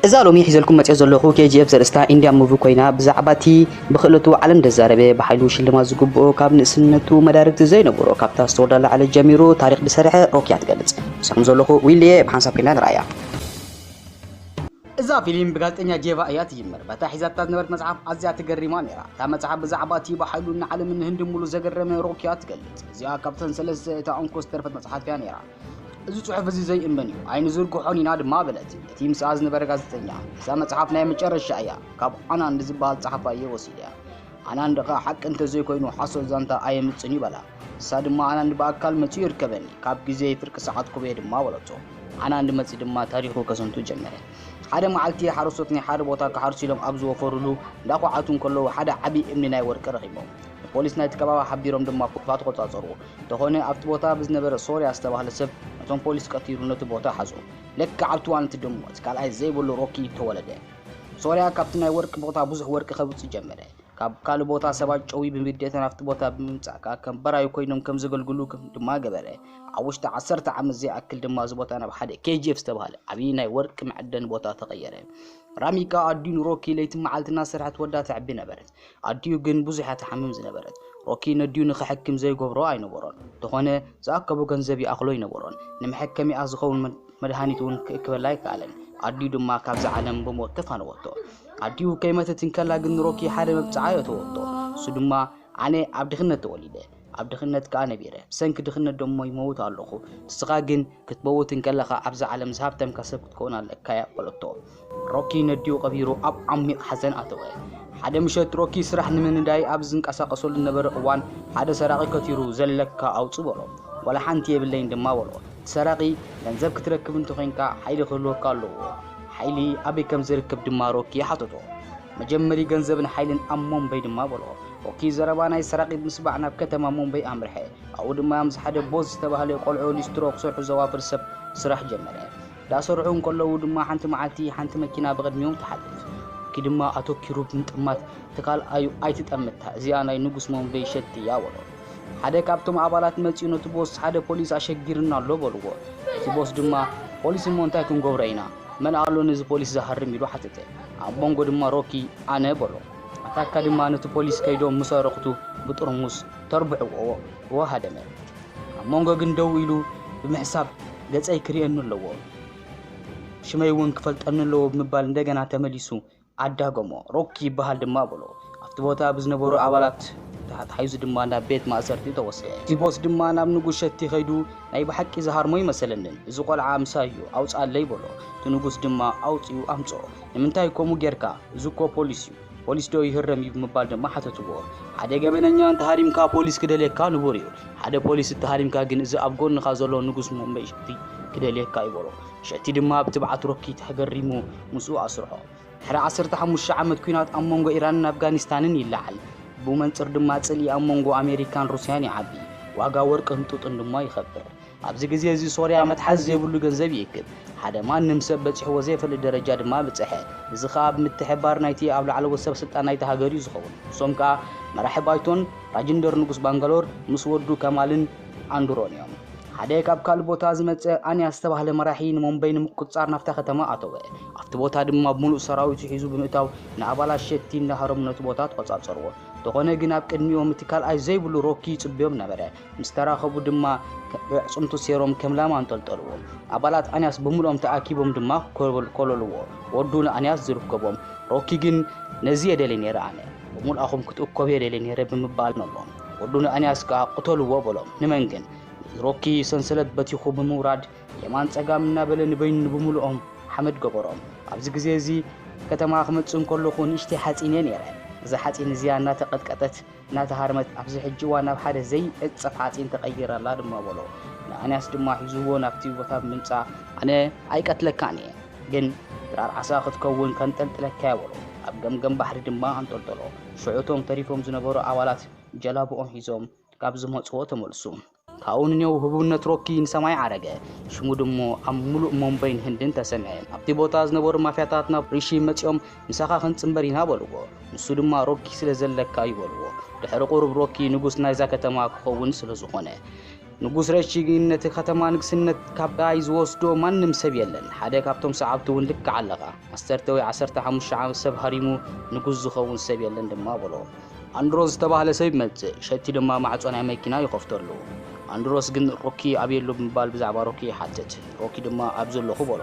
እዛ ሎሚ ሒዘልኩም መፅኦ ዘለኹ ኬ ጂ ኤፍ ዘርእስታ ኢንድያ ሙቪ ኮይና፣ ብዛዕባ እቲ ብክእለቱ ዓለም ዘዛረበ፣ ብሓይሉ ሽልማት ዝግብኦ፣ ካብ ንእስነቱ መዳርግቲ ዘይነበሮ፣ ካብታ ዝተወልዳ ላዕሊ ጀሚሩ ታሪክ ዝሰርሐ ሮኪ እያ ትገልፅ። ምሳኹም ዘለኹ ዊልየ፣ ብሓንሳብ ኮይና ንርኣያ። እዛ ፊልም ብጋዜጠኛ ጄቫ እያ ትጅምር። በታ ሒዛታ ዝነበረት መጽሓፍ ኣዝያ ትገርማ ነይራ። እታ መጽሓፍ ብዛዕባ እቲ ብሓይሉ ንዓለምን ንህንድን ሙሉእ ዘገረመ ሮኪ እያ ትገልጽ። እዚኣ ካብተን ሰለስተ እታ እንኮ ዝተረፈት መጽሓፍ እያ ነይራ። እዚ ጽሑፍ እዚ ዘይእመን እዩ፣ ኣይንዝርግሖን ኢና ድማ በለት። እቲ ምስኣ ዝነበረ ጋዜጠኛ፣ እዛ መጽሓፍ ናይ መጨረሻ እያ፣ ካብ ኣናንድ ዝበሃል ጸሓፋይ እየ ወሲደያ። ኣናንድ ኸኣ ሓቂ እንተዘይኮይኑ ሓሶት ዛንታ ኣየምጽን እዩ በላ። ንሳ ድማ ኣናንድ ብኣካል መጺኡ ይርከበኒ፣ ካብ ግዜይ ፍርቂ ሰዓት ኩበየ ድማ በለቶ። ኣናንድ መጺኡ ድማ ታሪኹ ከሰንቱ ጀመረ። ሓደ መዓልቲ ሓረስቶት ናይ ሓደ ቦታ ክሓርሱ ኢሎም ኣብ ዝወፈሩሉ እንዳኳዓቱ እንከለዉ ሓደ ዓቢ እምኒ ናይ ወርቂ ረኺቦም። ንፖሊስ ናይቲ ከባቢ ሓቢሮም ድማ ክፋት ተቖጻጸርዎ። እንተኾነ ኣብቲ ቦታ ብዝነበረ ሶርያ ዝተባህለ ሰብ ነቶም ፖሊስ ቀቲሉ ነቲ ቦታ ሓዞ። ልክዕ ኣብቲ እዋን እቲ ድማ እቲ ካልኣይ ዘይብሉ ሮኪ ተወለደ። ሶርያ ካብቲ ናይ ወርቂ ቦታ ብዙሕ ወርቂ ከውጽእ ጀመረ። ካብ ካልእ ቦታ ሰባት ጨውዩ ብምዴታ ናብቲ ቦታ ብምምጻእ ከኣ ከም በራዩ ኮይኖም ከም ዘገልግሉ ከም ድማ ገበረ። ኣብ ውሽጢ ዓሰርተ ዓመት ዘይኣክል ድማ እዚ ቦታ ናብ ሓደ ኬ ጂ ኤፍ ዝተባህለ ዓብዪ ናይ ወርቂ መዐደኒ ቦታ ተቐየረ። ራሚ ከኣ ኣዲኡ ንሮኪ ለይትን መዓልትን እናሰርሐት ወዳ ተዕቢ ነበረት። ኣዲኡ ግን ብዙሕ እያ ትሓምም ዝነበረት። ሮኪ ነዲኡ ንኽሕክም ዘይገብሮ ኣይነበሮን። እንተኾነ ዝኣከቦ ገንዘብ ይኣኽሎ ኣይነበሮን። ንመሐከሚኣ ዝኸውን መድ-፣ መድሃኒት እውን ክእክበላ ኣይከኣለን። ኣዲኡ ድማ ካብዛ ዓለም ብሞት ተፋነወቶ። ኣዲኡ ከይመተት እንከላ ግን ንሮኪ ሓደ መብጽዓ እያ ተወቶ። እሱ ድማ ኣነ ኣብ ድኽነት ተወሊደ፣ ኣብ ድኽነት ከኣ ነቢረ። ብሰንኪ ድኽነት ደሞ ይመውት ኣለኹ። ንስኻ ግን ክትመውት እንከለኻ ኣብዛ ዓለም ዝሃብተምካ ሰብ ክትከውን ኣለካ እያ በለቶ። ሮኪ ነዲኡ ቀቢሩ ኣብ ዓሚቕ ሓዘን ኣተወ። ሓደ ምሸት ሮኪ ስራሕ ንምንዳይ ኣብ ዝንቀሳቐሰሉ ዝነበረ እዋን ሓደ ሰራቒ ከቲሩ ዘለካ ኣውጽእ በሎ። ዋላ ሓንቲ የብለይን ድማ በሎ። እቲ ሰራቒ ገንዘብ ክትረክብ እንተኾይንካ ሓይሊ ክህልወካ ኣለዎ። ሓይሊ ኣበይ ከም ዝርከብ ድማ ሮኪ ሓተቶ። መጀመሪ ገንዘብን ሓይልን ኣብ ሞምበይ ድማ በሎ። ሮኪ ዘረባ ናይ ሰራቒ ብምስማዕ ናብ ከተማ ሞምበይ ኣምርሐ። ኣብኡ ድማ ምስ ሓደ ቦዝ ዝተባህለ ቆልዑ ሊስትሮ ክሰርሑ ዘዋፍር ሰብ ስራሕ ጀመረ። እንዳሰርሑ እንከለዉ ድማ ሓንቲ መዓልቲ ሓንቲ መኪና ብቕድሚኦም ትሓልፍ። ሮኪ ድማ ኣተኪሩ ብምጥማት፣ "እቲ ካልኣዩ ኣይትጠምታ፣ እዚኣ ናይ ንጉስ ሞምበይ ሸቲ እያ" በሎ። ሓደ ካብቶም ኣባላት መጺኡ ነቲ ቦስ፣ "ሓደ ፖሊስ ኣሸጊርና ኣሎ" በልዎ። እቲ ቦስ ድማ፣ "ፖሊስ እሞ እንታይ ክንገብሮ ኢና? መን ኣሎ ነዚ ፖሊስ ዝሃርም?" ኢሉ ሓተተ። ኣብ መንጎ ድማ ሮኪ፣ "ኣነ" በሎ። ኣታካ ድማ ነቲ ፖሊስ ከይዶም ምስ ኣረኽቱ ብጥርሙስ ተርብዕዎ፣ ወሃደመ። ኣብ መንጎ ግን ደው ኢሉ ብምሕሳብ፣ "ገጸይ ክርእየኒ ኣለዎ፣ ሽመይ እውን ክፈልጠኒ ኣለዎ" ብምባል እንደገና ተመሊሱ ኣዳገሞ። "ሮኪ ይበሃል ድማ" በሎ። ኣብቲ ቦታ ብዝነበሩ ኣባላት ተታሒዙ ድማ ናብ ቤት ማእሰርቲ ተወስደ። እቲ ቦስ ድማ ናብ ንጉስ ሸቲ ከይዱ፣ "ናይ ብሓቂ ዝሃርሞ ይመሰለንን፣ እዚ ቆልዓ ምሳይ እዩ፣ ኣውፅኣለይ" በሎ። እቲ ንጉስ ድማ ኣውፂኡ ኣምፅኦ። "ንምንታይ ከምኡ ጌርካ? እዚ እኮ ፖሊስ እዩ፣ ፖሊስ ዶ ይህረም እዩ?" ብምባል ድማ ሓተትዎ። "ሓደ ገበነኛ እንተሃሪምካ ፖሊስ ክደልየካ ንቡር እዩ፣ ሓደ ፖሊስ እንተሃሪምካ ግን እዚ ኣብ ጎንኻ ዘሎ ንጉስ ሞምበይ ሸቲ ክደልየካ እዩ" በሎ። ሸቲ ድማ ብትብዓት ሮኪ ተገሪሙ ምስኡ ኣስርሖ። ድሕሪ ዓሰርተ ሓሙሽተ ዓመት ኲናት ኣብ መንጎ ኢራንን ኣፍጋኒስታንን ይለዓል። ብኡ መንጽር ድማ ጽልኢ ኣብ መንጎ ኣሜሪካን ሩስያን ይዓቢ። ዋጋ ወርቅን ጡጥን ድማ ይኸብር። ኣብዚ ግዜ እዚ ሶርያ መትሓዚ ዘይብሉ ገንዘብ ይእክብ። ሓደ ማንም ሰብ በጺሕዎ ዘይፈልጥ ደረጃ ድማ በጽሐ። እዚ ኸኣ ብምትሕብባር ናይቲ ኣብ ላዕለዎት ሰብ ስልጣን ናይታ ሃገር እዩ ዝኸውን። ንሶም ከኣ መራሒ ባይቶን ራጅንደር ንጉስ ባንጋሎር ምስ ወዱ ከማልን ኣንዱሮን እዮም። ሓደ ካብ ካልእ ቦታ ዝመጸ ኣንያ ዝተባህለ መራሒ ንሞምበይ ንምቁጽጻር ናብታ ከተማ ኣተወ። ኣብቲ ቦታ ድማ ብምሉእ ሰራዊቱ ሒዙ ብምእታው ንኣባላት ሸቲ እናሃረሙ ነቲ ቦታ ተቖጻጸርዎ። እንተኾነ ግን ኣብ ቅድሚኦም እቲ ካልኣይ ዘይብሉ ሮኪ ይጽብዮም ነበረ። ምስ ተራኸቡ ድማ ኣዕጽምቱ ሴሮም ከም ላማ ኣንጠልጠልዎ። ኣባላት ኣንያስ ብምሉኦም ተኣኪቦም ድማ ኮበል-፣ ኮለልዎ። ወዱ ንኣንያስ ዝርከቦም። ሮኪ ግን ነዚ እየ ደልየ ነይረ ኣነ። ብምሉኣኹም ክትእከቡ እየ ደልየ ነይረ ብምባል ነሎም። ወዱ ንኣንያስ ከኣ ቅተልዎ በሎም። ንመን ግን? ሮኪ ሰንሰለት በቲኹ ብምውራድ የማን ጸጋም እናበለ ንበይኑ ንብምሉኦም ሓመድ ገበሮም። ኣብዚ ግዜ እዚ ከተማ ክመጽእ እንከለኹ ንእሽተይ ሓጺን እየ ነይረ። እዛ ሓጺን እዚኣ እናተቐጥቀጠት እናተሃርመት ኣብዚ ሕጂ እዋን ናብ ሓደ ዘይዕጸፍ ሓጺን ተቐይራ ኣላ ድማ በሎ። ንኣንያስ ድማ ሒዝዎ ናብቲ ቦታ ብምምጻእ ኣነ ኣይቀትለካን እየ፣ ግን ድራር ዓሳ ክትከውን ከንጠልጥለካ እየ በሎ። ኣብ ገምገም ባሕሪ ድማ ኣንጠልጠሎ። ሽዑ እቶም ተሪፎም ዝነበሩ ኣባላት ጀላብኦም ሒዞም ካብ ዝመጽዎ ተመልሱ። ካብኡ ንኔው ህቡብነት ሮኪ ንሰማይ ዓረገ። ሽሙ ድሞ ኣብ ምሉእ ሞምበይን ህንድን ተሰምዐ። ኣብቲ ቦታ ዝነበሩ ማፍያታት ናብ ሪሺ መጺኦም ምሳኻ ክንጽንበር ኢና በልዎ። ንሱ ድማ ሮኪ ስለ ዘለካ እዩ በልዎ። ድሕሪ ቁሩብ ሮኪ ንጉስ ናይዛ ከተማ ክኸውን ስለ ዝኾነ ንጉስ ረቺ ግን ነቲ ከተማ ንግስነት ካብ ኣይ ዝወስዶ ማንም ሰብ የለን። ሓደ ካብቶም ሰዓብቱ እውን ልክዕ ኣለኻ። ዓሰርተ ወይ ዓሰርተ ሓሙሽተ ዓመት ሰብ ሃሪሙ ንጉስ ዝኸውን ሰብ የለን ድማ በሎ። ኣንድሮስ ዝተባህለ ሰብ ይመጽእ፣ ሸቲ ድማ ማዕጾ ናይ መኪና ይኸፍተሉ። ኣንድሮስ ግን ሮኪ ኣበይ ኣሎ ብምባል ብዛዕባ ሮኪ ይሓትት። ሮኪ ድማ ኣብ ዘለኹ በሎ።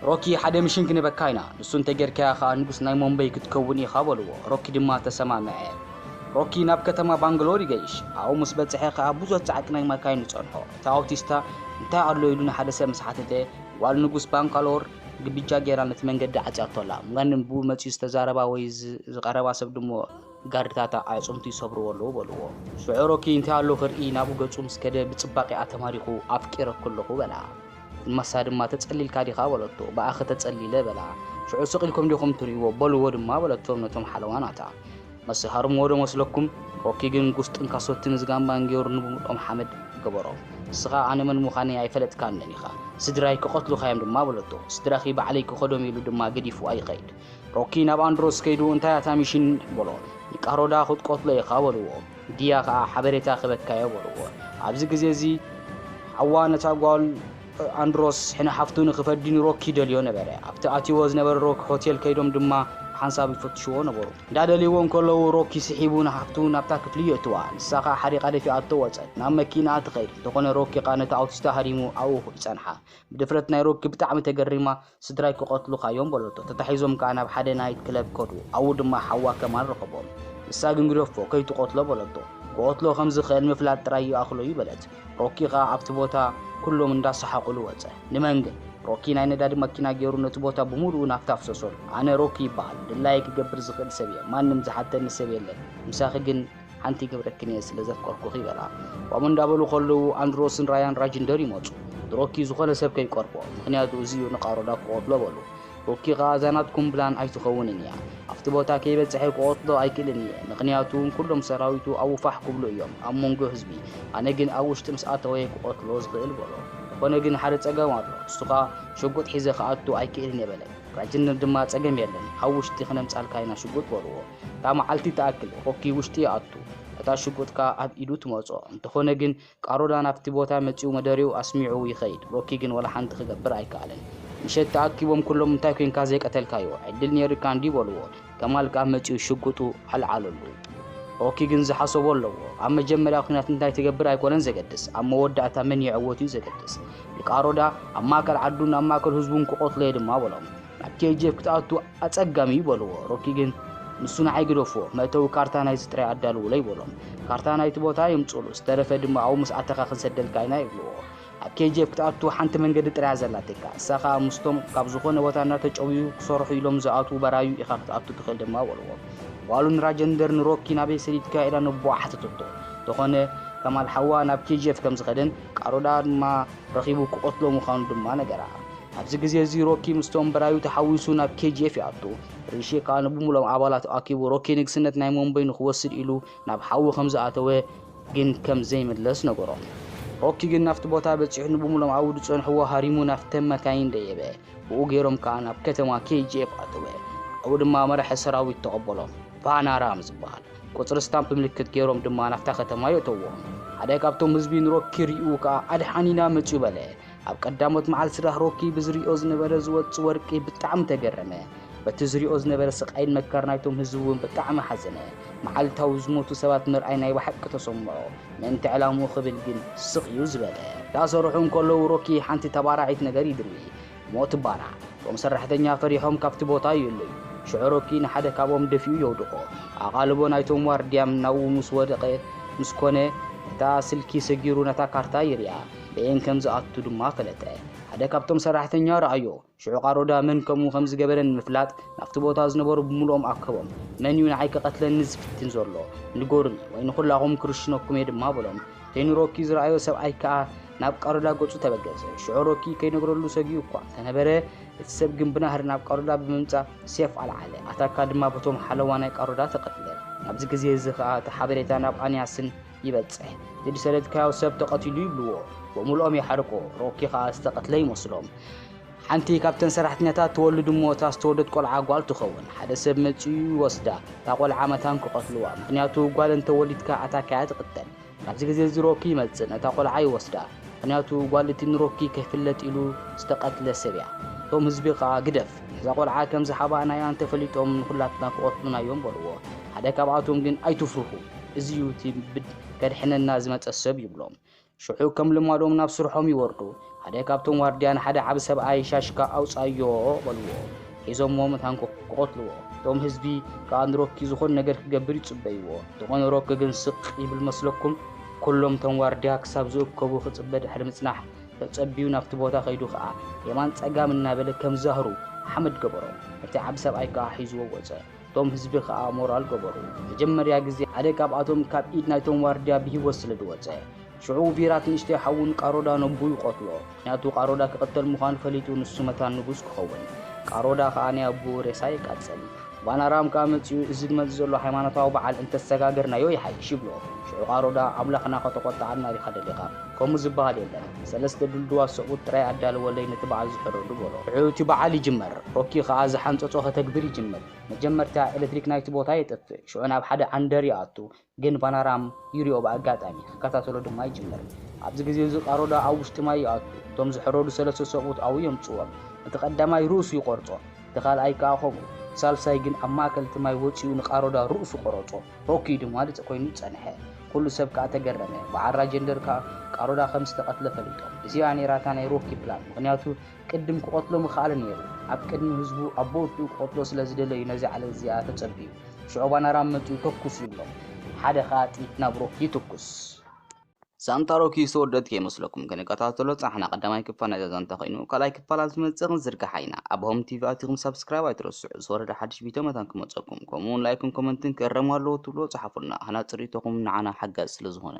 ሮኪ ሓደ ምሽን ክንበካ ኢና፣ ንሱ እንተጌርካያ ኸኣ ንጉስ ናይ ሞምበይ ክትከውን ኢኻ በልዎ። ሮኪ ድማ ተሰማምዐ። ሮኪ ናብ ከተማ ባንግሎር ይገይሽ። ኣብኡ ምስ በጽሐ ኸኣ ብዙሕ ጻዕቂ ናይ መካይን ይጸንሖ። እቲ ኣውቲስታ እንታይ ኣሎ ኢሉ ንሓደ ሰብ ምስ ሓተተ፣ ጓል ንጉስ ባንካሎር ግብጃ ጌራ ነቲ መንገዲ ዓጽያቶ ኣላ። ማንም ብኡ መጺኡ ዝተዛረባ ወይ ዝ-፣ ዝቐረባ ሰብ ድሞ ጋርድታታ ኣዕጽምቱ ይሰብርዎ ኣለዉ በልዎ። ሽዑ ሮኪ እንታይ ኣሎ ክርኢ ናብኡ ገጹ ምስ ከደ ብጽባቄኣ ተማሪኹ ኣፍቂረኪ ኣለኹ በላ። ንሳ ድማ ተጸሊልካ ዲኻ በለቶ። ብኣኺ ተጸሊለ በላ። ሽዑ ስቕ ኢልኩም ዲኹም ትርእይዎ በልዎ ድማ በለቶም ነቶም ሓለዋ ናታ። መሲኻርምዎ ዶ መስለኩም? ሮኪ ግን ጉስጥን ካሶትን ዝጋምባን ገይሩ ንብሙጦም ሓመድ ገበሮ። ንስኻ ኣነ መን ምዃነይ ኣይፈለጥካንን ኢኻ። ስድራይ ክቐትሉኻ እዮም ድማ በለቶ። ስድራኺ ባዕለይ ክኸዶም ኢሉ ድማ ገዲፍዋ ይኸይድ። ሮኪ ናብ ኣንድሮስ ከይዱ እንታይ እያ እታ ሚሽን በሎ። ንቃሮዳ ክትቀትሎ ኢኻ በልዎ። ድያ ኸኣ ሓበሬታ ክበካ እየ በልዎ። ኣብዚ ግዜ እዚ ሓዋ ነታ ጓል ኣንድሮስ ሕነ ሓፍቱ ንኽፈዲ ንሮኪ ደልዮ ነበረ። ኣብቲ ኣትይዎ ዝነበረ ሮክ ሆቴል ከይዶም ድማ ሓንሳብ ይፈትሽዎ ነበሩ። እንዳደልይዎ እንከለዉ ሮኪ ስሒቡ ንሓፍቱ ናብታ ክፍሊ የእትዋ። ንሳ ኸኣ ሓሪቓ ደፊኣቶ ወጸት። ናብ መኪናኣ ትኸይድ። እንተኾነ ሮኪ ኸኣ ነቲ ኣውቲስታ ሃሪሙ ኣብኡ ይጸንሓ። ብድፍረት ናይ ሮኪ ብጣዕሚ ተገሪማ ስድራይ ክቐትሉኻ እዮም በለቶ። ተታሒዞም ከኣ ናብ ሓደ ናይት ክለብ ከዱ። ኣብኡ ድማ ሓዋ ከማል ረኸቦም። ንሳ ግን ግደፎ ከይትቐትሎ በለቶ። ክቐትሎ ከም ዝኽእል ምፍላጥ ጥራይ ይኣኽሎ እዩ በለት። ሮኪ ኸኣ ኣብቲ ቦታ ኩሎም እንዳሰሓቑሉ ወጸ። ንመን ግን? ሮኪ ናይ ነዳዲ መኪና ገይሩ ነቲ ቦታ ብምሉኡ ናፍታ ኣፍሰሶ። ኣነ ሮኪ ይበሃል። ድላየ ክገብር ዝኽእል ሰብ እየ። ማንም ዝሓተኒ ሰብ የለን። ምሳኺ ግን ሓንቲ ይገብረክን እየ ስለ ዘፍቀርኩኺ በላ። ከምኡ እንዳበሉ ከለዉ ኣንድሮስን ራያን ራጅንደር ይመጹ። ንሮኪ ዝኾነ ሰብ ከይቀርቦ፣ ምኽንያቱ እዚ እዩ ንቃሮዳ ክቐትሎ በሉ። ሮኪ ኸኣ እዛ ናትኩም ብላን ኣይትኸውንን እያ። ኣብቲ ቦታ ከይበጽሐ ክቐትሎ ኣይክእልን እየ፣ ምኽንያቱ ኩሎም ሰራዊቱ ኣብኡ ፋሕ ክብሉ እዮም ኣብ መንጎ ህዝቢ። ኣነ ግን ኣብ ውሽጢ ምስ ኣተወ ክቐትሎ ዝኽእል በሎ። ዝኾነ ግን ሓደ ጸገም ኣሎ፣ እሱ ኸኣ ሽጉጥ ሒዘ ክኣቱ ኣይክእልን እየ በለ። ራጅንደር ድማ ጸገም የለን፣ ኣብ ውሽጢ ክነምጻልካ ኢና ሽጉጥ በልዎ። እታ መዓልቲ ትኣክል ሮኪ ውሽጢ ይኣቱ። እታ ሽጉጥ ከኣ ኣብ ኢዱ ትመጾ። እንተኾነ ግን ቃሮዳ ናብቲ ቦታ መጺኡ መደሪኡ ኣስሚዑ ይኸይድ። ሮኪ ግን ወላ ሓንቲ ክገብር ኣይከኣለን። ምሸት ተኣኪቦም ኩሎም እንታይ ኮንካ ዘይቀተልካዮ? ዕድል ነይሩካ እንዲ በልዎ። ከማል ከኣ መጺኡ ሽጉጡ ኣልዓለሉ። ሮኪ ግን ዝሓሰቦ ኣለዎ። ኣብ መጀመርያ ኲናት እንታይ ትገብር ኣይኮነን ዘገድስ፣ ኣብ መወዳእታ መን ይዕወት እዩ ዘገድስ። ንቃሮዳ ኣብ ማእከል ዓዱን ኣብ ማእከል ህዝቡን ክቐትሎ እየ ድማ በሎም። ናብ ኬ ጂ ኤፍ ክትኣቱ ኣጸጋሚ እዩ በልዎ። ሮኪ ግን ንሱ ንዓይ ግደፎ፣ መእተዊ ካርታ ናይዚ ጥራይ ኣዳልውለይ በሎም። ካርታ ናይቲ ቦታ የምጽኡሉ፣ ዝተረፈ ድማ ኣብኡ ምስ ኣተኻ ክንሰደልካ ኢና ይብልዎ። ኣብ ኬ ጂ ኤፍ ክትኣቱ ሓንቲ መንገዲ ጥራይ እያ ዘላትካ፣ እሳ ኸኣ ምስቶም ካብ ዝኾነ ቦታ እናተጨውዩ ክሰርሑ ኢሎም ዝኣትዉ በራዩ ኢኻ ክትኣቱ ትኽእል ድማ በልዎ። ጓሉ ንራጀንደር ንሮኪ ናበይ ሰዲድካዮ ኢላ ነቦኣ ሓተተቶ። እንተኾነ ከማል ሓዋ ናብ ኬ ጂ ኤፍ ከም ዝኸደን ቃሮዳ ድማ ረኺቡ ክቐትሎ ምዃኑ ድማ ነገራ። ኣብዚ ግዜ እዚ ሮኪ ምስቶም በራዩ ተሓዊሱ ናብ ኬ ጂ ኤፍ ይኣቱ። ሪሺ ከኣ ንብሙሎም ኣባላት ኣኪቡ ሮኪ ንግስነት ናይ ሞምበይ ንኽወስድ ኢሉ ናብ ሓዊ ከም ዝኣተወ ግን ከም ዘይምለስ ነገሮ። ሮኪ ግን ናብቲ ቦታ በጺሑ ንብሙሎም ኣብኡ ዝጸንሕዎ ሃሪሙ ናብተን መካይን ደየበ። ብኡ ገይሮም ከኣ ናብ ከተማ ኬ ጂ ኤፍ ኣተወ። ኣብኡ ድማ መራሒ ሰራዊት ተቐበሎም። ፓናራም ዝበሃል ቁጽሪ ስታምፕ ምልክት ገይሮም ድማ ናብታ ከተማ የእተዎም። ሓደ ካብቶም ህዝቢ ንሮኪ ሪኡ ከኣ ኣድሓኒና መጺኡ በለ። ኣብ ቀዳሞት መዓልቲ ስራሕ ሮኪ ብዝሪኦ ዝነበረ ዝወጽእ ወርቂ ብጣዕሚ ተገረመ። በቲ ዝሪኦ ዝነበረ ስቓይን መከራ ናይቶም ህዝቢ እውን ብጣዕሚ ሓዘነ። መዓልታዊ ዝሞቱ ሰባት ምርኣይ ናይ ብሓቂ ተሰምዖ። ምእንቲ ዕላምኡ ክብል ግን ስቕ እዩ ዝበለ። እንዳሰርሑ እንከለዉ ሮኪ ሓንቲ ተባራዒት ነገር ይድርቢ። ሞት ባና። እቶም ሰራሕተኛ ፈሪሖም ካብቲ ቦታ ይእለዩ። ሽዑ ሮኪ ንሓደ ካብኦም ደፊኡ የውድቖ። ኣቓልቦ ናይቶም ዋርድያም ናብኡ ምስ ወደቐ ምስ ኮነ፣ እታ ስልኪ ሰጊሩ ነታ ካርታ ይርኣ። በየን ከም ዝኣቱ ድማ ፈለጠ። ሓደ ካብቶም ሰራሕተኛ ረኣዮ። ሽዑ ቃሮዳ መን ከምኡ ከም ዝገበረ ንምፍላጥ ናብቲ ቦታ ዝነበሩ ብምሉኦም ኣከቦም። መን እዩ ንዓይ ክቐትለኒ ዝፍትን ዘሎ? ንገሩኒ፣ ወይ ንኹላኹም ክርሽነኩም እየ ድማ በሎም። እቲ ንሮኪ ዝረኣዮ ሰብኣይ ከኣ ናብ ቃሮዳ ገጹ ተበገሰ። ሽዑ ሮኪ ከይነግረሉ ሰጊኡ እኳ እንተነበረ፣ እቲ ሰብ ግን ብናህሪ ናብ ቃሮዳ ብምምጻእ ሴፍ ኣልዓለ። ኣታካ ድማ በቶም ሓለዋ ናይ ቃሮዳ ተቐትለ። ኣብዚ ግዜ እዚ ከኣ እቲ ሓበሬታ ናብ ኣንያስን ይበጽሕ። እቲ ዝሰደድካዮ ሰብ ተቐቲሉ ይብልዎ። ብምሉኦም ይሓርቆ። ሮኪ ከኣ ዝተቐትለ ይመስሎም። ሓንቲ ካብተን ሰራሕተኛታት ትወልድ እሞ እታ ዝተወልደት ቆልዓ ጓል ትኸውን። ሓደ ሰብ መጺኡ ይወስዳ። እታ ቆልዓ መታን ክቐትልዋ። ምኽንያቱ ጓል እንተወሊድካ ኣታካያ ትቕተል። ኣብዚ ግዜ እዚ ሮኪ ይመጽእ፣ ነታ ቆልዓ ይወስዳ። ምኽንያቱ ጓል እቲ ንሮኪ ከይፍለጥ ኢሉ ዝተቐትለ ሰብ እያ። እቶም ህዝቢ ከኣ ግደፍ፣ እዛ ቆልዓ ከም ዝሓባእናያ እንተፈሊጦም ንኹላትና ክቐትሉና እዮም በልዎ። ሓደ ካብኣቶም ግን ኣይትፍርሁ፣ እዚ እዩ እቲ ብድ-፣ ከድሕነና ዝመጸ ሰብ ይብሎም። ሽዑ ከም ልማዶም ናብ ስርሖም ይወርዱ። ሓደ ካብቶም ዋርድያ ንሓደ ዓቢ ሰብኣይ ሻሽካ ኣውጻዮ በልዎ። ሒዞሞ መታን ክቐትልዎ። እቶም ህዝቢ ከኣ ንሮኪ ዝኾነ ነገር ክገብር ይጽበይዎ። ዝኾነ ሮኪ ግን ስቕ ይብል መስለኩም? ኩሎም እቶም ዋርድያ ክሳብ ዝእከቡ ክጽበ ድሕሪ ምጽናሕ ተጸቢዩ ናብቲ ቦታ ከይዱ ከኣ የማን ጸጋም እናበለ ከም ዛህሩ ሓመድ ገበሮ። እቲ ዓቢ ሰብኣይ ከኣ ሒዝዎ ወጸ። እቶም ህዝቢ ከኣ ሞራል ገበሩ። መጀመርያ ግዜ ሓደ ካብኣቶም ካብ ኢድ ናይቶም ዋርድያ ብህይወት ስለ ዝወጸ። ሽዑ ቪራት ንእሽተይ ሓዉ ንቃሮዳ ነቦኡ ይቐትሎ። ምኽንያቱ ቃሮዳ ክቕተል ምዃኑ ፈሊጡ ንሱ መታን ንጉስ ክኸውን። ቃሮዳ ከኣ ናይ ኣቦኡ ሬሳ የቃጽል። ቫናራም ከኣ መጺኡ እዚ ዝመጽእ ዘሎ ሃይማኖታዊ በዓል እንተሰጋገርናዮ ይሓይሽ ይብሎ። ሽዑ ቃሮዳ ኣምላኽና ከተቖጥዓና ዲኻ ደሊኻ? ከምኡ ዝበሃል የለን። ሰለስተ ድልድዋት ሰብኡት ጥራይ ኣዳልወለይ ነቲ በዓል ዝሕረዱ በሎ። ሽዑ እቲ በዓል ይጅመር። ሮኪ ከኣ ዝሓንጸጾ ከተግብር ይጅምር። መጀመርታ ኤሌክትሪክ ናይቲ ቦታ ይጠፍእ። ሽዑ ናብ ሓደ ዓንደር ይኣቱ። ግን ቫናራም ይሪኦ ብኣጋጣሚ፣ ክከታተሎ ድማ ይጅምር። ኣብዚ ግዜ እዚ ቃሮዳ ኣብ ውሽጢ ማይ ይኣቱ። እቶም ዝሕረዱ ሰለስተ ሰብኡት ኣብኡ የምጽዎም። እቲ ቀዳማይ ርእሱ ይቖርጾ፣ እቲ ካልኣይ ከኣ ከምኡ። ሳልሳይ ግን ኣብ ማእከል እቲ ማይ ወጺኡ ንቃሮዳ ርእሱ ቆረጾ። ሮኪ ድማ ልጽ ኮይኑ ጸንሐ። ኩሉ ሰብ ከኣ ተገረመ። በዓል ራጀንደር ከኣ ቃሮዳ ከም ዝተቐትለ ፈሊጦም። እዚኣ ነይራ እታ ናይ ሮኪ ፕላን። ምኽንያቱ ቅድም ክቐትሎ ምኸኣለ ነይሩ። ኣብ ቅድሚ ህዝቡ ኣቦቱ ክቐትሎ ስለ ዝደለዩ ነዚ ዓለት እዚኣ ተጸብዩ። ሽዑ ቫናራም መጺኡ ተኩስ ይብሎም። ሓደ ከኣ ጥይት ናብ ሮኪ ይትኩስ። ዛንታ ሮኪ ዝተወደት ከይመስለኩም ክንከታተሎ ጻሕና። ቀዳማይ ክፋል ናይዛ ዛንታ ኮይኑ፣ ካልኣይ ክፋል ኣብ ዝመጽእ ክንዝርግሓ ኢና። ኣብ ሆም ቲቪ ኣቲኹም ሳብስክራይብ ኣይትረስዑ። ዝወረደ ሓድሽ ቪድዮ መታን ክመጸኩም፣ ከምኡውን ላይክን ኮመንትን ክእረም ኣለዎ ትብልዎ ጽሓፉልና። ሃናጺ ርእይቶኹም ንዓና ሓጋዚ ስለ ዝኾነ።